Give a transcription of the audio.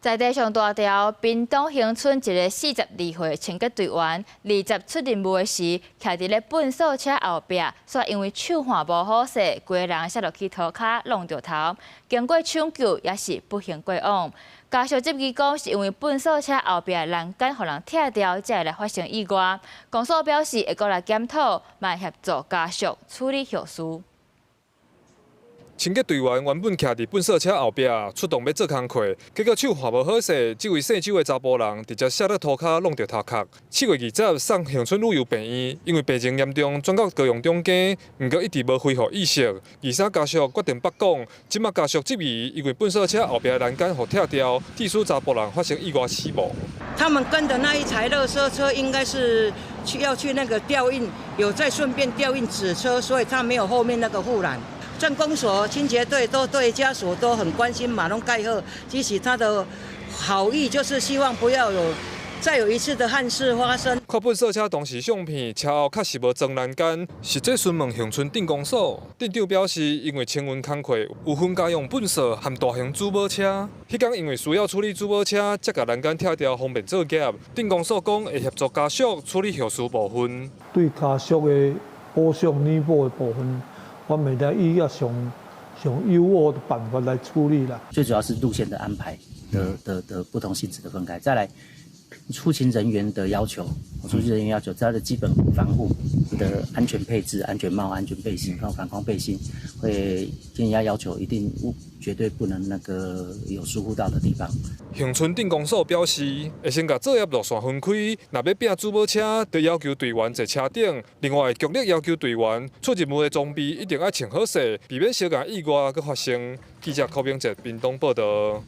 在地上大條，屏東恆春一个42歲清潔隊員，20出任務的時，徛佇咧糞掃車後壁，煞因為手汗無好勢，規个人摔落去塗跤，挵著頭。經過搶救，也是不幸過往。家屬質疑講，是因為糞掃車後壁欄杆予人拆掉，才會來發生意外。公所表示會閣來檢討，嘛協助家屬處理後事。清潔隊員原本徛佇糞掃車後壁出動欲做工課，結果手汗無好勢，這位姓周的查埔人直接摔落塗跤，挵著頭殼。4月20送恆春旅遊病院，因為病情嚴重，轉到高雄長庚，毋過一直無恢復意識。23家屬決定罷工，這馬家屬質疑，因為糞掃車後壁欄杆予拆掉，致使查埔人發生意外死亡。他們跟的那一台垃圾車應該是去要去那個吊運，有在順便吊運紙車，所以他沒有後面那個護欄。鎮公所清潔隊都對家屬都很關心，嘛攏蓋好，其實他的好意就是希望不要有再有一次的憾事發生。看糞掃車當時相片，車後確實無裝欄杆。實際詢問恆春鎮公所，鎮長表示，因為清運工課有分家用糞掃和大型主母車，彼工因為需要處理主母車，才共欄杆拆掉，方便作業。鎮公所講會協助家屬處理後事部分。對家屬的補償彌補的部分，我們來以較上上優渥的辦法來處理啦。最主要是路線的安排的不同性質的分開，再來出勤人員的要求，出勤人員要求，他的基本防護的安全配置、安全帽、安全背心、反光背心，會建議要求一定絕對不能那個有疏忽到的地方。恆春鎮公所表示，會先共作業路線分開，若欲併主母車，就要求隊員坐車頂。另外，強烈要求隊員出任務的裝備一定愛穿好勢，避免相仝意外閣發生。記者柯明哲屏東報導。